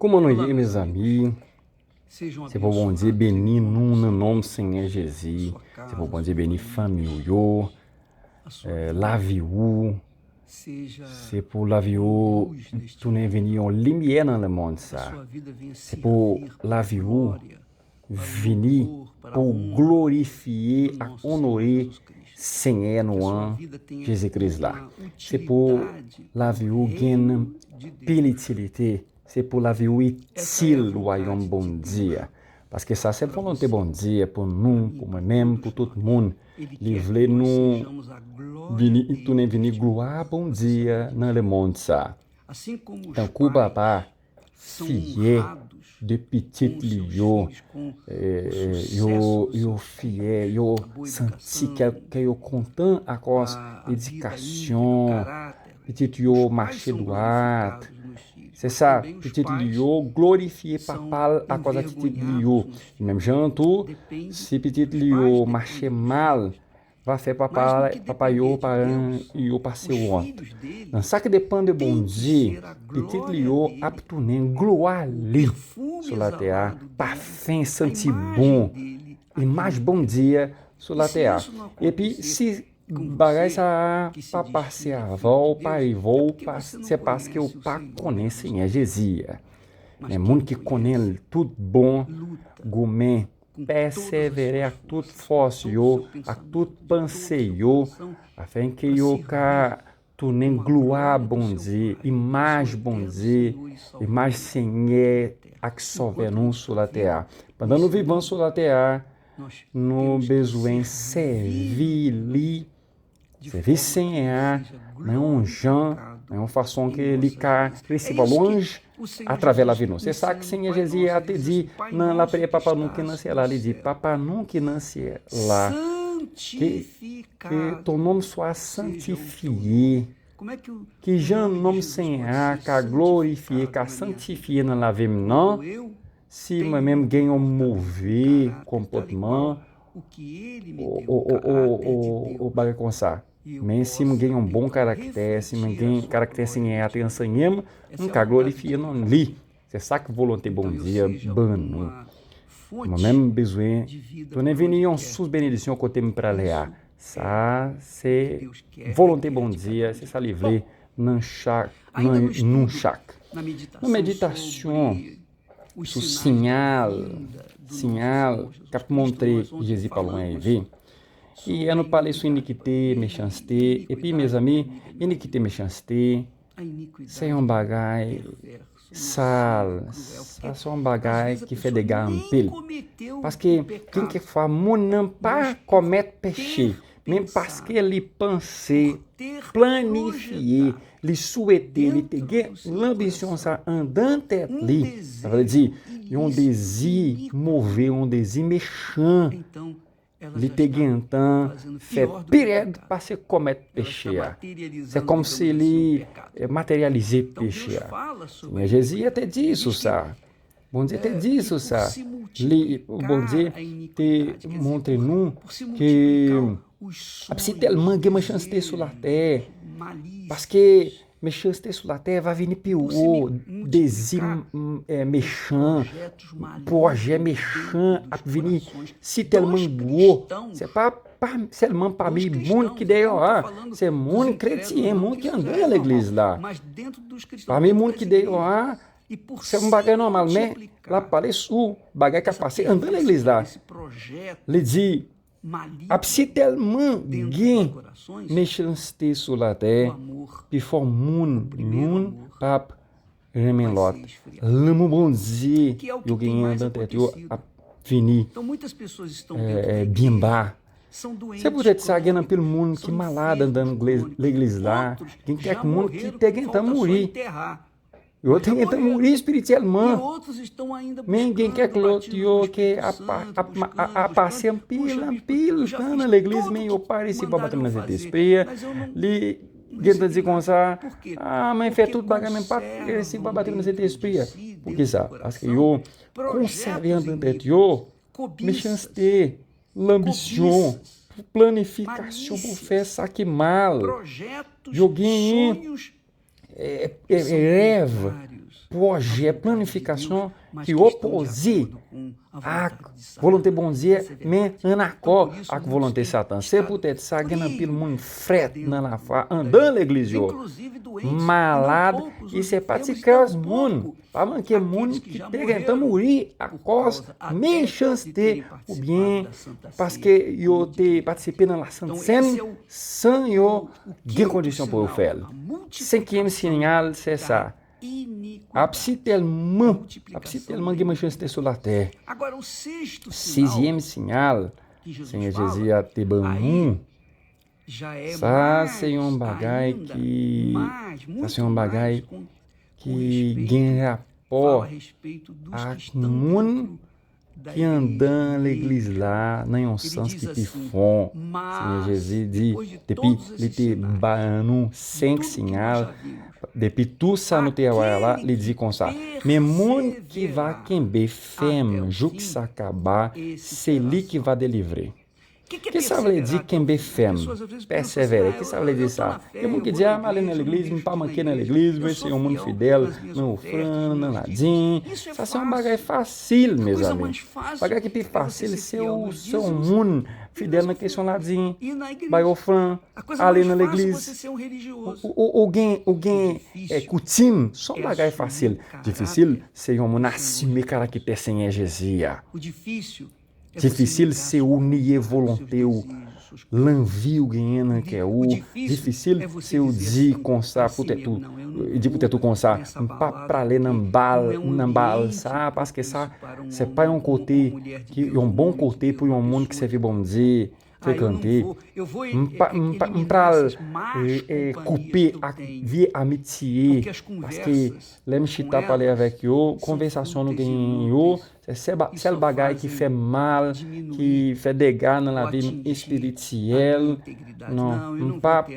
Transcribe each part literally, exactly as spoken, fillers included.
Kòman nou ye, mezanmi? Se pou Bondye beni nou nan non Senyè Jezi. Se pou Bondye beni fanmi w yo, eh, lavi w. Se pou lavi w tounen vin yon limyè nan lemonn sa. Se pou lavi w vini pou glorifye ak onore Senyè nou an, Jezi Kris la. Se pou lavi w gen pil itilite. Se pou lavi w itil wayòm Bondye a. Paske sa se volonte Bondye pou nou, pou mwen menm, pou tout moun. Li vle nou vini, tounen vini glwa Bondye nan lemonn sa. Tankou papa fyè de pitit li yo, eh, yo, yo fyè, yo santi kè, kè yo kontan akòz edikasyon, pitit yo mache dwat. Se sa, pitit li yo glorifye papa l akòz a pitit li yo. Menm jan tou, si pitit li yo mache mal, va fè papa, papa yo, paran yo pase wont. Nan sa ki depann de Bondye, pitit li yo ap tounen glwa li sou latè a, pafen santi bon, imaj Bondye sou latè a. Epi si bagay sa a pa pase avè w, pa rive w, pa, se paske w pa konnen Senyè Jezi. Men moun ki konnen l tout bon, goumen, pèsevere ak tout fòs yo, ak tout panse yo, afenke yo ka tounen glwa Bondye, imaj Bondye, imaj Senyè ak Sovè nou sou latè a. Pandan nou vivan sou latè a, nou bezwen sèvi li, sèvi Senyè a nan yon jan, nan yon fason ke li ka resevwa lwanj atravè lavi nou. Se sa ke Senyè Jezi a te di nan lapriyè Papa nou ki nan syèl la. Li di, Papa nou ki nan syèl la, ke, que ton nom soit sanctifié. Ki jan non Senyè a ka glorifye, ka sanktifye nan lavi m nan? Si mwen menm gen yon move konpòtman, o, o, o, o, o, o bagay konsa. Men si m gen yon bon karaktè, si mwen gen karaktè Senyè a te anseye m, m ka glorifye non li. Se sa k volonte Bondye ban nou. Mwen menm m bezwen tounen vini yon sous benediksyon kote m prale a. Sa se volonte Bondye, se sa li vle nan chak, nan nou chak. Nan meditasyon sou siyal, siyal k ap montre Jezi pa lwen rive. Yè nou pale sou inikite, mechanste, epi mezanmi, inikite, mechanste, se yon bagay sal, sa se yon bagay ki fè dega anpil. Paske gen kèk fwa moun nan pa kòmèt peche, men paske li panse, planifye, li swete, li te gen lanbisyon sa anndan tèt li. Sa vle di, yon dezi move, yon dezi mechan. Li te gentan fè pi rèd pase kòmèt peche a. Se kòmsi li, eh, materyalize peche a. Senyè Jezi te di sou sa. Bondye te di sou sa. Li, Bondye te montre nou ke ap si tèlman gen mechanste sou latè. Paske mechanste sou latè va vini pi wo, dezi m, m, eh, mechan, pwojè mechan ap vini si tèlman gwo. Se pa, pa sèlman pami moun ki deyò a, se moun kretyen, moun ki anndan legliz la. Pami moun ki deyò a, se yon bagay nòmal, men l ap pale sou bagay k ap pase anndan legliz la. Li di, ap si tèlman gen mechanste sou latè, pifò moun youn p ap renmen lòt. Lanmou Bondye yo genyen anndan tèt yo ap vini, eh, byen ba. Se poutèt sa, gen anpil moun ki malad anndan legliz, legliz la. Gen kèk moun ki te gentan mouri. Yo te gentan mouri espirityèlman. Men gen kèk lòt yo ke ap, ap, ap, ap pase anpil, anpil tan nan legliz, men yo pa resevwa batèm nan Sentespri. Li gentan di konsa, ah, mwen fè tout bagay, men pa resevwa batèm nan Sentespri. Poukisa? Paske yo konsève anndan tèt yo mechanste, lanbisyon, planifikasyon pou fè sa ki mal. Yo genyen, eh, eh, eh, rèv, pwojè, planifikasyon ki opoze ak volonte Bondye, men ann akò ak volonte Satan. Se poutèt sa, gen anpil moun frèt nan lafwa anndan legliz yo, malad, e se pa ti kras moun. Pa manke moun ki te gentan mouri akòz mechanste oubyen paske yo te patisipe nan lasantsenn san yo gen kondisyon pou yo fè l. Senkyèm siyal, se sa. Ap si tèlman, ap si tèlman gen mechanste sou latè. Sizyèm siyal Senyè Jezi a te ban nou, sa se yon bagay ki, sa se yon bagay ki gen rapò ak moun ki anndan legliz la nan yon sans ki pi fon. Senyè Jezi di, depi li te ba nou senk siyal, depi tou sa nou te wè la, li di konsa, men moun ki va kenbe fèm jouk sa kaba, se li ki va delivre. Ki sa vle di kenbe fèm, pèsevere? Ki sa vle di sa? Gen moun ki di, a, m ale nan legliz, m pa manke nan legliz, mwen se yon moun fidèl nan ofrann, nan ladim. Sa se yon bagay fasil, mezanmi. Bagay ki pi fasil, se ou se yon moun fidèl nan kesyon ladim, bay ofrann, ale nan legliz. Ou, ou, ou gen, ou gen eh, koutim, se yon bagay fasil. Difisil, se yon moun asime karaktè Senyè Jezi a. Difisil se ou niye volonte w, lanvi ou genyen nan kè ou. Difisil se ou di konsa pou tèt ou, di pou tèt ou konsa, m p ap prale nan bal, nan bal sa, paske sa se pa yon kote ki yon bon kote pou yon moun ki sèvi Bondye frekante. M pa, m pa, m pral eh, eh, koupe ak vye amitye, paske lè m chita pale avèk yo, konvèsasyon nou genyen yo, se sèl ba- sèl bagay ki fè m mal, ki fè dega nan lavi m espirityèl. Non, m p ap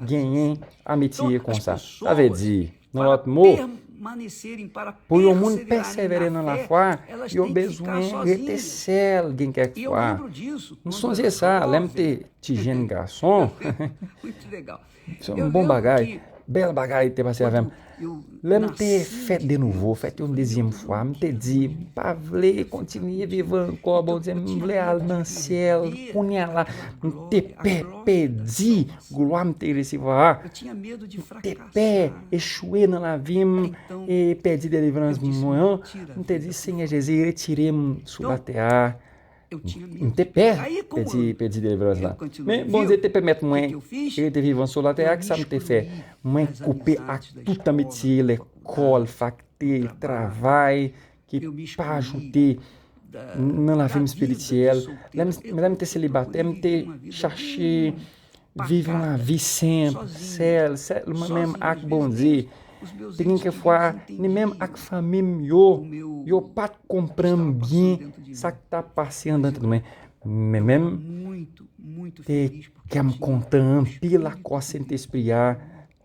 genyen amitye konsa. Sa vle di, nan lòt mo, pou yon moun pèsevere nan lafwa, yo bezwen rete sèl gen kèk fwa. M sonje sa, lè m te ti jèn gason. Se yon bon bagay, bèl bagay te pase avè m. Lè m te fèt de nouvo, fèt yon dezyèm fwa, m te di, m pa vle kontinye viv ankò, Bondye, m vle al nan syèl. Kounye a la, m te pè pèdi glwa m te resevwa a. M te pè echwe nan lavi m e pèdi delivrans mwen an. M te di, Senyè Jezi, retire m sou latè a. M te pè pèdi, pèdi delivrans la. Men Bondye te pèmèt mwen rete vivan sou latè a. Ki sa m te fè? Mwen koupe ak tout amitye, lekòl, fakte, travay ki pa ajoute nan lavi m espirityèl. Lè m, lè m te selibatè, m te chache viv yon lavi senp, sèl, sèl mwen menm ak Bondye. Te gen kèk fwa, ni menm ak fanmi m yo, yo pa t konprann byen sa k t ap pase anndan tèt mwen. Men menm, te kè m kontan anpil akoz Sentespri a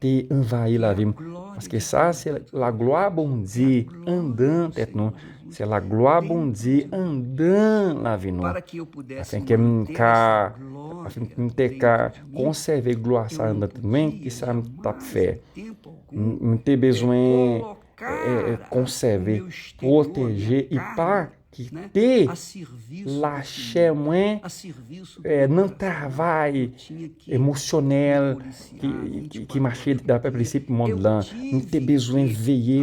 te anvayi lavi m. Paske sa se laglwa Bondye anndan tèt nou. Se laglwa Bondye anndan lavi nou. Afenke m ka, afenke m te ka konsève glwa sa anndan tèt mwen, ki sa m t ap fè? M, m te bezwen eh, eh, konsève, pwoteje, e pa kite lachè mwen eh, nan travay emosyonèl ki, ki, ki mache daprè prensip mond lan. M te bezwen veye,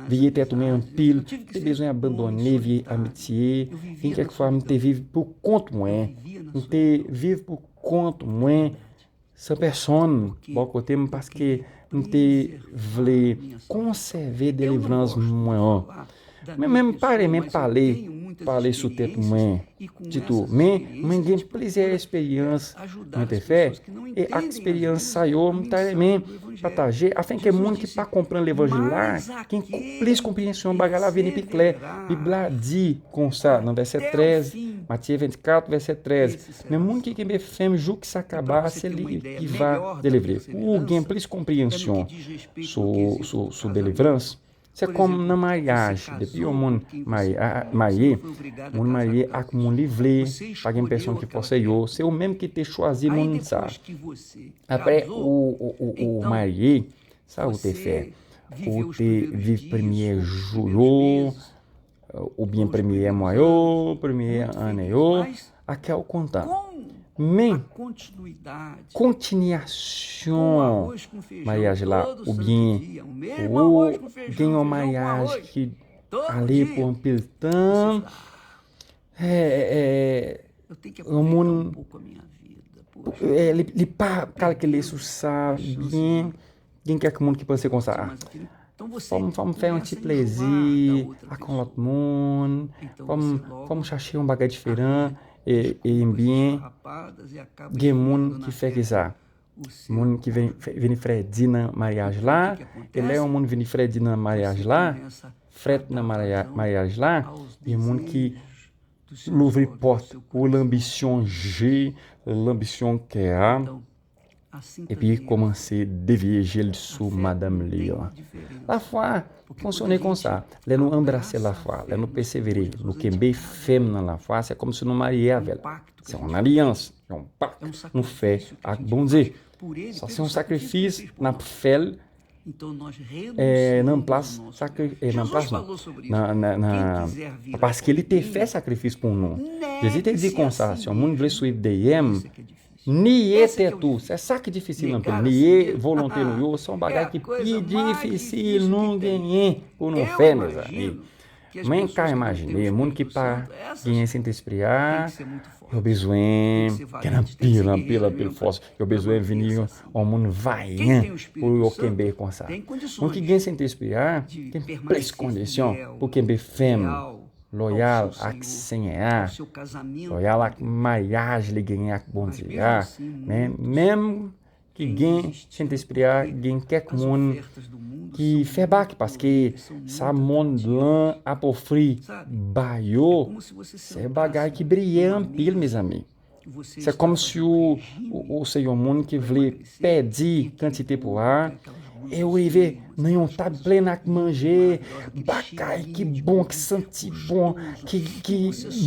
veye tèt mwen anpil. M te bezwen abandone vye amitye. Gen kèk fwa, m te viv pou kont mwen. M te viv pou kont mwen. San pèsonn bò kote m, paske m te vle konsève delivrans mwen an. Men, men m pa renmen pale, pale sou tèt mwen ditou. Men mwen gen plizyè eksperyans mwen te fè. E ak eksperyans sa yo, m ta renmen pataje afenke moun ki pa konprann levanjil la gen plis konpreyansyon bagay la vini pi klè. Bib la di konsa nan vèsè trèz, Matye vennkat, vèsè trèz, men moun ki kenbe fèm jouk sa kaba, se li ki va delivre. Pou w gen plis konpreyansyon sou, sou, sou delivrans, se kòm nan maryaj, depi yon moun marye, a- a- marye, moun marye ak moun li vle, pa gen pèsonn ki fòse yo, se ou menm ki te chwazi moun sa. Apre ou, ou, ou, ou marye, sa ou te fè? ou te viv premye jou yo, oubyen premye mwa yo, premye ane yo, ak kè w kontan. Men, kontinyasyon maryaj la, oubyen ou gen yon maryaj ki ale pou anpil tan, eh, eh, yon moun, eh, li, li pa kalkile sou sa byen. Gen kèk moun ki panse konsa, ah, fò m, fò m fè yon ti plezi ak yon lòt moun, fò m, fò m chache yon bagay diferan, e, e byen, gen moun ki fè ki sa. Moun ki vin, fè- vini fredi nan maryaj la, e lè yon moun vini fredi nan maryaj la, frèt nan marya- maryaj la, gen moun ki louvri pòt pou lanbisyon je, lanbisyon kè a, epi kòmanse devye je l sou madanm li yo. Lafwa fonksyone konsa. Lè nou anbrase lafwa, lè nou pèsevere, nou kenbe fèm nan lafwa, se kòmsi nou marye avè l. Se yon alyans, yon pak nou fè ak Bondye. Sa se yon sakrifis n ap fè l, eh, nan plas sakri- eh, nan plas nou. Nan, nan, nan, paske li te fè sakrifis pou nou. Jezi te di konsa, si yon moun vle swiv dèyè m, niye tèt ou. Se sa ki difisil anpil. Niye volonte nou yo, se yon bagay ki pi difisil nou genyen pou nou fè, mezanmi. Mwen ka imajine, moun ki pa genyen Sentespri a, yo bezwen gen anpil, anpil, anpil fòs. Yo bezwen vini yon, yon moun vayan pou yo kenbe konsa. Moun ki gen Sentespri a, gen plis kondisyon pou kenbe fèm, loyal ak Senyè a, loyal ak maryaj li genyen ak Bondye a. Men, menm ki gen Sentespri a, gen kèk moun ki fè bak, paske sa mond lan ap ofri ba yo, se bagay ki briye anpil, mezanmi. Se kòmsi ou, ou, ou se yon moun ki vle pèdi kantite pwa, e ou rive nan yon tab plen ak manje, bagay ki bon, ki santi bon, ki, ki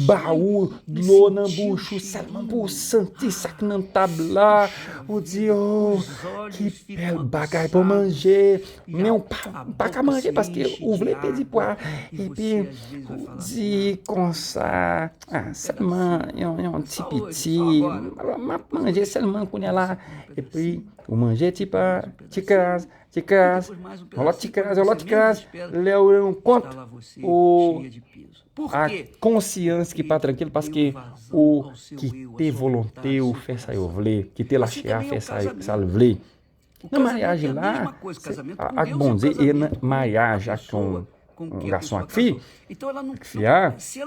ba ou dlo nan bouch ou sèlman pou w santi sa k nan tab la. Ou di, "Oh, ki bèl bagay pou manje." Men ou pa, pa ka manje paske ou vle pèdi pwa. Epi ou di konsa, "Ah, sèlman yon, yon ti piti. M ap manje sèlman kounye a la." Epi ou manje ti pa, ti kras, ti kras, yon lòt ti kras, yon lòt ti kras. Lè ou rann kont, ou ak konsyans ki pa trankil paske ou kite volonte ou fè sa yo vle, kite lachè a fè sa, sa l vle. Nan maryaj la, se, a- ak Bondye e nan maryaj ak yon, yon gason ak fi, ak fi a, se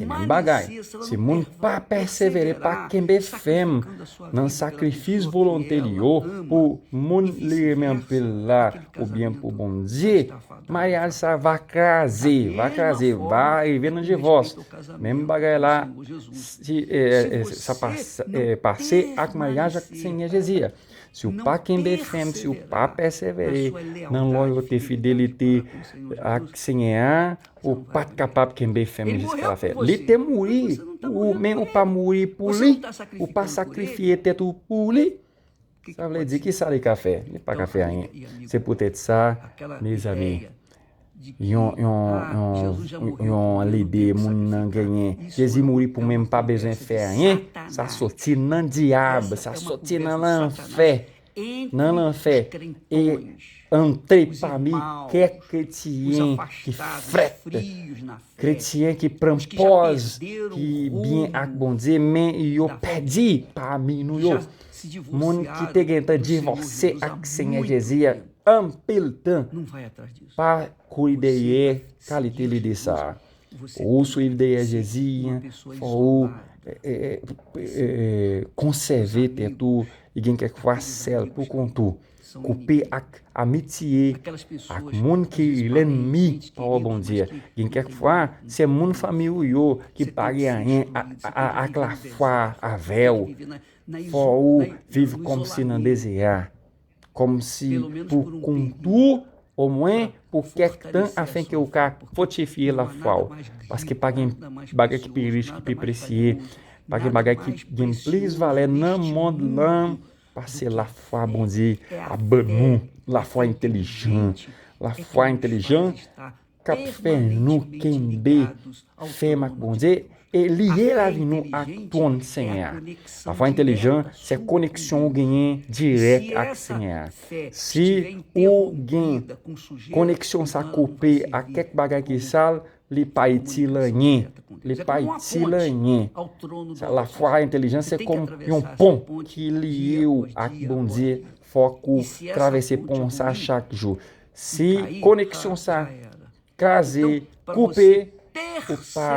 menm bagay. Si moun pa pèsevere, pa kenbe fèm nan sakrifis volonte li yo pou moun li renmen anpil la, oubyen pou Bondye, maryaj sa va kraze, va kraze, va rive nan divòs. Menm bagay la, si, eh, eh, sa pas- eh, pase ak maryaj ak Senyè Jezi a. Si w pa kenbe fèm, si w pa pèsevere nan loyalite, fidelite ak Senyè a, ou pa t kapab kenbe fèm jiska lafen. Li te mouri pou ou, men ou pa mouri pou li. Ou pa sakrifye tèt ou pou li. Sa vle di, ki sa li ka fè? Li pa ka fè anyen. Se poutèt sa, mezanmi, yon, yon, yon, yon lide moun nan genyen, Jezi mouri pou mwen, m pa bezwen fè anyen. Sa soti nan dyab, sa soti nan lanfè. Nan lanfè. E antre pami kèk kretyen ki frèt, kretyen ki pran pòz ki byen ak Bondye, men yo pèdi pami nou yo. Moun ki te gentan divòse ak Senyè Jezi a anpil tan, pa kouri dèyè kalite lide sa a. Ou swiv dèyè Jezi, fò ou, eh, eh, eh, eh, konsève tèt ou, e gen kèk fwa sèl pou kont ou. Koupe ak amitye ak moun ki lènmi pawòl Bondye. Gen kèk fwa, se moun fanmi ou yo ki pa gen anyen a- a- ak lafwa avè w. Fò ou viv kòmsi nan dezè a, kòmsi pou kont ou, omwen pou kèk tan, afenke ou ka fòtifye lafwa w. Paske pa gen bagay ki pi rich, ki pi presye, pa gen bagay ki gen plis valè nan mond lan pase lafwa Bondye ap ban nou, lafwa entèlijan, Lafwa entelijan k ap fè nou kenbe fèm ak Bondye e liye lavi nou ak twòn Senyè a. Lafwa entelijan se koneksyon ou genyen dirèk ak Senyè a. Si ou gen koneksyon sa koupe ak kèk bagay ki sal, li pa itil anyen. Li pa itil anyen. Sa, lafwa entelijan se kòm yon pon ki liye w ak Bondye. Fòk ou travèse pon sa chak jou. Si koneksyon sa kraze, koupe, ou pa,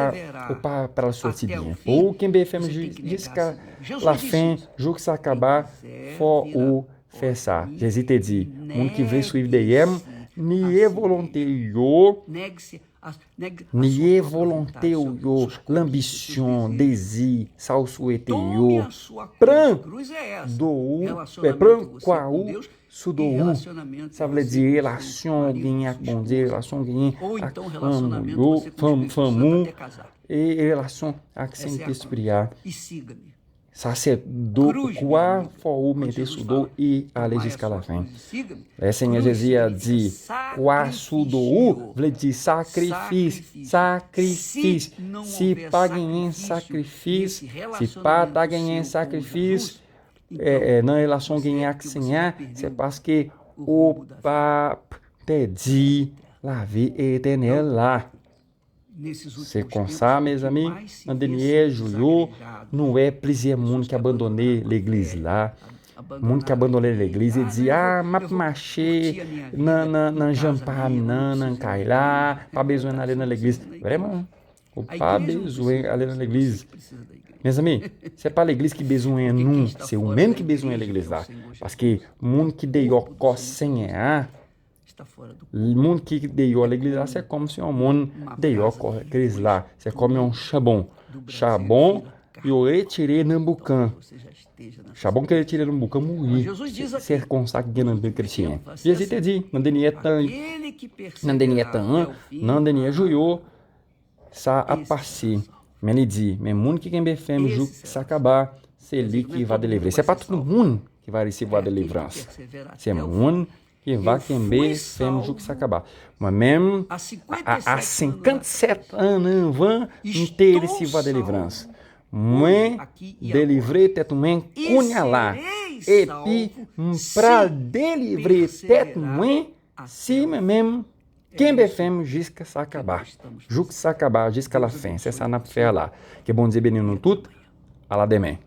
ou pa pral sòti byen. Pou ou kenbe fèm ji-, jiska lafen, jouk sa kaba, fò ou fè sa. Jezi te di, moun ki vle swiv dèyè m, niye volonte yo, niye volonte w yo, lanbisyon, dezi, sa w swete yo. Pran do ou, eh, pran kwa ou sou do ou. Sa vle di relasyon w genyen ak Bondye, relasyon w genyen ak fanm ou yo, fanm, fanm ou, e relasyon ak Sentespri a. Sa se do kwa fò ou mete sou do e ale jiska lafen. Lè Senyè Jezi a di kwa sou do ou, vle di sakrifis, sakrifis. Si pa genyen sakrifis, si pa ta genyen sakrifis, e, e, nan relasyon w genyen ak Senyè, se paske ou p ap pèdi lavi etènèl la. Se konsa, mezanmi, nan dènye jou yo, nou wè plizyè moun ki abandone legliz la. Moun ki abandone legliz e di, "A, m ap mache nan, nan, nan janm pa m nan, nan kay la, pa bezwen ale nan legliz." Vrèman, ou pa bezwen ale nan legliz. Mezanmi, se pa legliz ki bezwen nou, se ou menm ki bezwen legliz la. Paske moun ki deyò kò Senyè a, moun ki deyò legliz la, se kòm si yon moun deyò kò legliz la. Se kòm yon chabon. Chabon, yo retire nan boukan. Chabon ki retire nan boukan mouri. Se, se konsa ki gen nan men kretyen. Jezi te di, nan dènye tan, nan dènye tan an, nan dènye jou yo, sa ap pase. Men li di, men moun ki kenbe fèm jouk sa kaba, se li ki va delivre. Se pa tout moun ki va resevwa delivrans. Se moun ki va kenbe fèm jouk sa kaba. Mwen menm, a, a, a senkannsèt an anvan, m te resevwa delivrans. Mwen delivre tèt mwen kounya la. Epi, m pral delivre tèt mwen si mwen menm kenbe fèm jiska sa kaba. Jouk sa kaba, jiska lafen. Se sa n ap fè a la. Ke Bondye beni nou tout. A la demen.